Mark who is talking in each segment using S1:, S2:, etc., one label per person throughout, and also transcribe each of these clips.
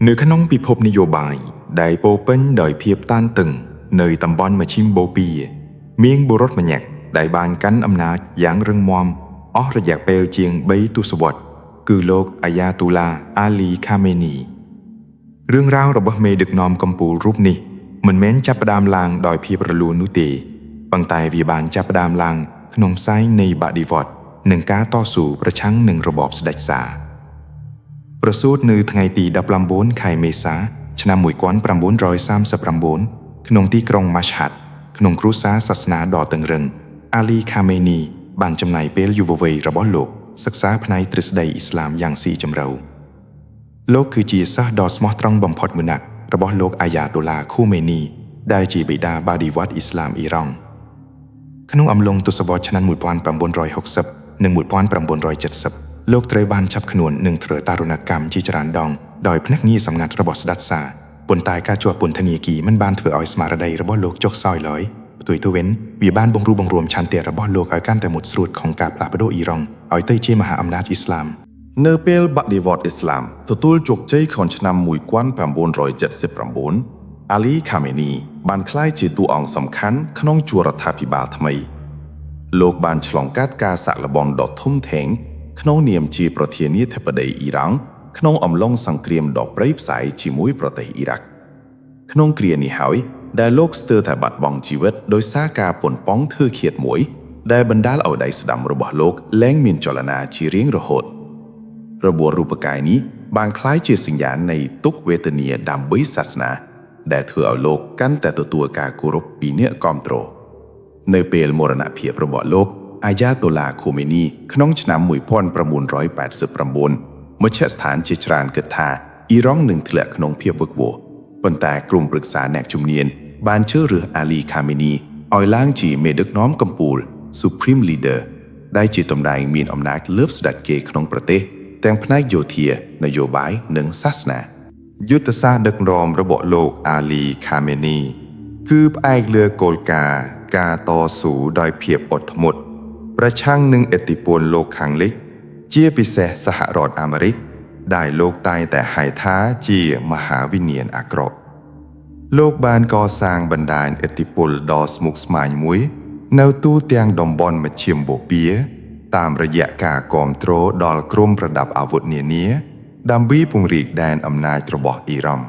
S1: នៅក្នុងពិភពនយោបាយដែលពោរពេញដោយភាពតានតឹងនៅតំបន់មជ្ឈិមបូព៌ាមានបុរសម្នាក់ដែលបានកាន់អំណាចយ៉ាងរឹងមាំអស់រយៈពេលជាង3ទសវត្សរ៍គឺលោកអាយ៉ាទូឡាអាលីខាមេនីរឿងរ៉ាវរបស់មេដឹកនាំកំពូលរូបនេះមិនមែនចាប់ផ្ដើមឡើងដោយភាពរលូននោះទេប៉ុន្តែវាបានចាប់ផ្ដើមឡើងក្នុងផ្សែងនៃបដិវត្តន៍និងការតស៊ូប្រឆាំងនឹងរបបស្ដេចសា ប្រសូតនៅថ្ងៃទី19ខែមេសាឆ្នាំ1939ក្នុងទីក្រុងម៉ាស់ហាត់ក្នុងគ្រួសារសាសនាដ៏តឹងរឹងអាលីខាមេនីបានចំណាយពេលយុវវ័យរបស់លោកសិក្សាផ្នែកទ្រឹស្ដីអ៊ីស្លាមយ៉ាងស៊ីជម្រៅលោកគឺជាសិស្សដ៏ស្មោះត្រង់បំផុតម្នាក់របស់លោកអាយ៉ាតូឡាខូមេនីដែលជាបិតាបាឌីវត្តអ៊ីស្លាមអ៊ីរ៉ង់ក្នុងអំឡុងទសវត្សរ៍ឆ្នាំ1960និង1970លោកត្រូវបានចាប់ខ្លួននិងធ្វើតារុណកម្មជាច្រើនដងដោយភ្នាក់ងារសម្ងាត់របស់ស្ដេចសាប៉ុន្តែការជាប់ពន្ធនាគារមិនបានធ្វើឲ្យស្មារតីរបស់លោកចុះខ្សោយឡើយផ្ទុយទៅវិញវាបានបង្រួបបង្រួមឆន្ទៈរបស់លោកឲ្យកាន់តែមុតស្រួចក្នុងការផ្លាស់ប្ដូរអ៊ីរ៉ង់ឲ្យទៅជាមហាអំណាចអ៊ីស្លាម
S2: នៅពេលបដិវត្តន៍អ៊ីស្លាមទទួលជោគជ័យក្នុងឆ្នាំ1979អាលីខាមេនីបានក្លាយជាតួអង្គសំខាន់ក្នុងជួររដ្ឋាភិបាលថ្មីលោកបានឆ្លងកាត់ការសាកល្បងដ៏ធំធេងក្នុងនាមជាប្រធានាធិបតីអ៊ីរ៉ង់ក្នុងអំឡុងសង្គ្រាមដ៏ព្រៃផ្សៃជាមួយប្រទេសអ៊ីរ៉ាក់ក្នុងគ្រានេះហើយដែលលោកស្ទើរតែបាត់បង់ជីវិតដោយសារការប៉ុនប៉ងធ្វើឃាតមួយដែលបណ្ដាលឲ្យដៃស្ដាំរបស់លោកលែងមានចលនាជារៀងរហូត របួសរូបកាយនេះបានក្លាយជាសញ្ញាណនៃទុក្ខវេទនាដើម្បីសាសនាដែលធ្វើឲ្យលោកកាន់តែទទួលការគោរពពីអ្នកគាំទ្រនៅពេលមរណភាពរបស់លោកអាយ៉ាតូឡាខូមេនីក្នុងឆ្នាំ1989មជ្ឈដ្ឋានជាច្រើនគិតថាអ៊ីរ៉ង់នឹងធ្លាក់ក្នុងភាពវឹកវរប៉ុន្តែក្រុមប្រឹក្សាអ្នកជំនាញបានជ្រើសរើសអាលីខាមេនីឲ្យឡើងជាមេដឹកនាំកំពូល Supreme Leader ដែលជាតំណែងមានអំណាចលើសស្ដេចគេក្នុងប្រទេសទាំងផ្នែកយោធានយោបាយនិងសាសនា
S1: យុទ្ធសាស្ត្រដឹកនាំរបស់លោកអាលីខាមេនីគឺផ្អែកលើគោលការណ៍ការតស៊ូដោយភាពអត់ធ្មត់ប្រឆាំងនឹងឥទ្ធិពលលោកខាងលិច ជាពិសេសសហរដ្ឋអាមេរិកដែលលោកតែងតែហៅថាជាមហាវិញ្ញាណអាក្រក់លោកបានកសាងបណ្ដាញឥទ្ធិពលដ៏ស្មុគស្មាញមួយ នៅទូទាំងតំបន់មជ្ឈិមបូព៌ាតាមរយៈការគាំទ្រដល់ក្រុមប្រដាប់អាវុធនានា ដើម្បីពង្រីកដែនអំណាចរបស់អ៊ីរ៉ង់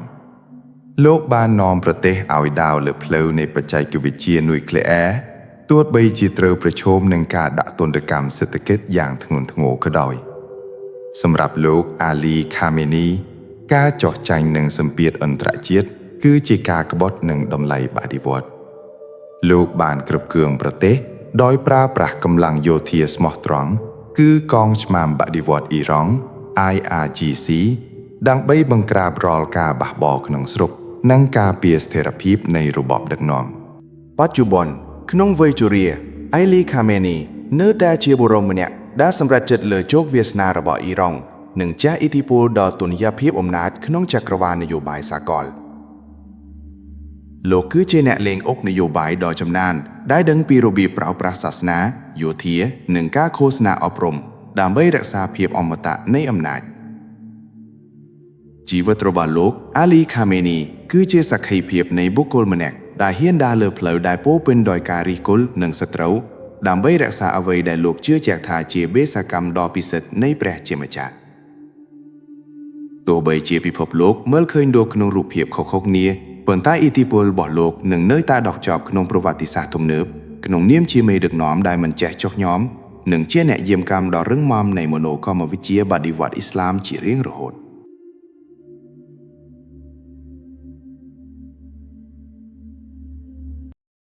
S1: លោកបាននាំប្រទេសឲ្យដើរលើផ្លូវនៃបច្ចេកវិទ្យានុយក្លេអ៊ែរទោះបីជាត្រូវប្រឈមនឹងការដាក់ទណ្ឌកម្មសេដ្ឋកិច្ចយ៉ាងធ្ងន់ធ្ងរក៏ដោយសម្រាប់លោកអាលីខាមេនីការចោះចាញ់នឹងសម្ពាធអន្តរជាតិគឺជាការក្បត់នឹងតម្លៃបដិវត្តន៍លោកបានគ្រប់គ្រងប្រទេសដោយប្រើប្រាស់កម្លាំងយោធាស្មោះត្រង់គឺកងឆ្មាំបដិវត្តន៍អ៊ីរ៉ង់ IRGC ដើម្បីបង្ក្រាបរាល់ការបះបោរក្នុងស្រុកនិងការពារស្ថិរភាពនៃរបបដឹកនាំ
S3: បច្ចុប្បន្នក្នុងវ័យជរាអាលីខាមេនីនៅតែជាបុរសម្នាក់ដែលសម្រេចចិត្តលើជោគវាសនារបស់អ៊ីរ៉ង់និងជះឥទ្ធិពលដល់ទុល្យភាពអំណាចក្នុងចក្រវាលនយោបាយសាកលលោកគឺជាអ្នកលេងអុកនយោបាយដ៏ចំណានដែលដឹងពីរបៀបប្រើប្រាស់សាសនាយោធានិងការឃោសនាអប់រំដើម្បីរក្សាភាពអមតៈនៃអំណាច ជីវិតរបស់លោកអាលីខាមេនីគឺជាសក្ខីភាពនៃបុគ្គលម្នាក់ដែលហ៊ានដើរលើផ្លូវដែលពោរពេញដោយការរិះគន់និងសត្រូវដើម្បីរក្សាអ្វីដែលលោកជឿជាក់ថាជាបេសកកម្មដ៏ពិសិដ្ឋនៃព្រះជាម្ចាស់ទោះបីជាពិភពលោកមើលឃើញលោកក្នុងរូបភាពខុសៗគ្នាប៉ុន្តែឥទ្ធិពលរបស់លោកនឹងនៅតែដកចប់ក្នុងប្រវត្តិសាស្ត្រទំនើបក្នុងនាមជាមេដឹកនាំដែលមិនចេះចុះញ៉មនិងជាអ្នកយាមកាមដ៏រឹងមាំនៃមនោគមវិជ្ជាបដិវត្តន៍អ៊ីស្លាមជារៀងរហូត។